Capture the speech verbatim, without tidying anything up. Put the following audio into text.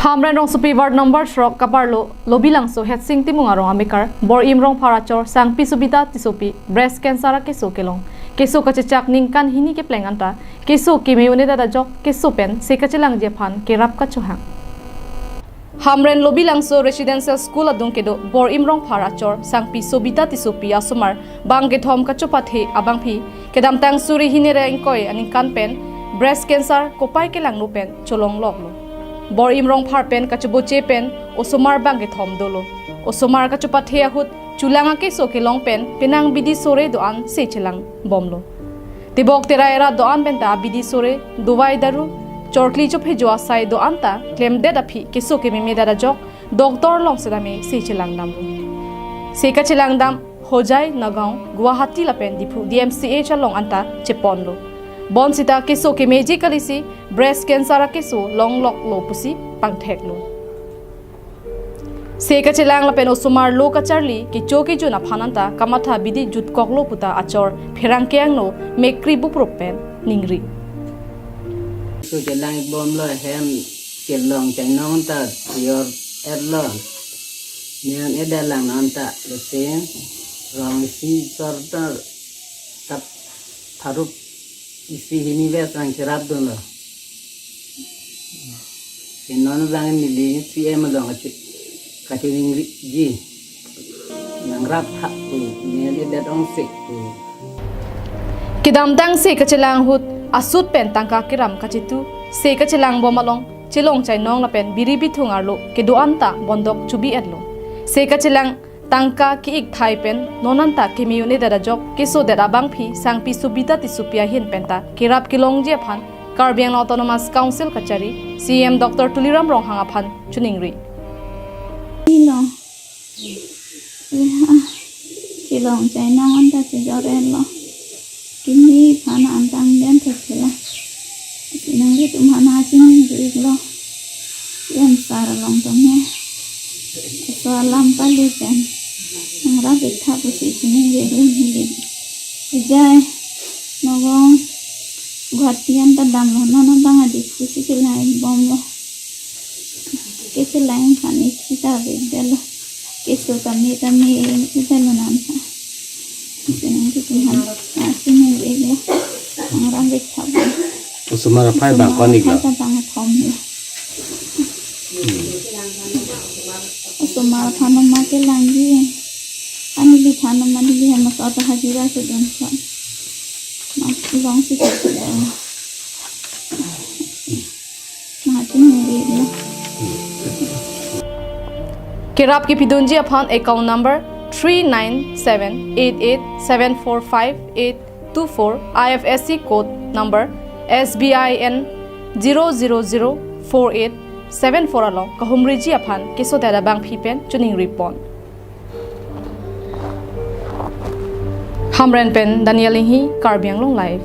Hamren rongsopi ward number throk kaparlo Lobilangso Hetsing Timung arong amekar Bor-im Rongphar achor Sangpi Sobita Tissopi breast cancer akeso kelong. Keso kachechak ningkan hini kepleng anta keso keme un-edet ajok keso pen se kachelangji aphan kerap kachohang. Hamren Lobilangso Residential School adung kedo Bor-im Rongphar achor Sangpi Sobita Tissopi asomar bang kethom kachopathe abangpi kedamtang suri hini ra ingkoi aningkan pen breast cancer kopai kelangno pen cholong loklo. Bor-im Rongphar pen kachoboche pen osomar bang kethom dolo. Osomar kachopathe ahut chulang akeso kelong pen penang bidi sore do-an se chelang bomlo. Tebok terai rat do-an penta bidi sore, dovai daru, chorkli chophejo asai do-an ta klemdet aphi keso kememedet ajok doctor along sedame se chelangdamlo. Se kachelangdam Hojai, Nagaon, Guwahati lapen Diphu D M C H along anta cheponlo. Bonsita keso kemeji kalisi breast cancer akeso longloklo pusi pangtheklo. Se kachelang lapen osomar lo kacharli kecho kejun aphan anta kamatha bidi jutkoklo puta achor pherangke angno mekri buprup pen ningri. Keso chelang bomlo, hem kelong chainong ta yor erlo. Nian eda lang non ta lese rong isi sor ta tap tharup isi hini ves rang cherap dunlo. Kenon bang neli C M along kache kacheningriji. Nangrap hak pu, neli det ong sek pu. Kedamtang se kachelang ahut asut pen tangka keram kachetu, se kachelang bom along chelong chainong lapen biri bithung arlo kedo-an ta bondok chubi-etlo. Se kachelang tangka ki-ik thai pen non anta keme un-edet ajok kesodet abangpi Sangpi Sobita Tissopi ahin penta kerap kelongji aphan Karbi Anglong Autonomous Council kachari C M Doctor Tuliram Ronghang aphan choningri. Ilo. Eh, ah, chelong chainong anta chejor-etlo. Kimi phan antang den thekthela. Chiningri atum aphan chiningri-iklo. Yan sar along tame. So alam pali pen. Nangrap ik tha pusi chiningri-iklo neli. Ejai Nagaon Guwahati anta damlo, non abang adik pusi chelang bomlo. Kechelang aphan ik sita vek detlo. Keso tame tame ik detlo nanta. Chiningri atum aphan chiningri-iklo. Nangrap ik tha pu. Osomar aphai bang ko-an iklo? Aphai ta bang kethom lo. Osomar aphan ma kelangji. Ani liphan ma neli hem so ta hajira kedun so. Ma long si ke. Ma chiningri-iklo. Kerap kepidunji aphan account number three nine seven eight eight seven four five eight two four, I F S C code number S B I N zero zero zero four eight seven four along kahumriji aphan kesodet abangpi pen choningri pon. Hamren pen Daniel Inghi, Karbi Anglong Live.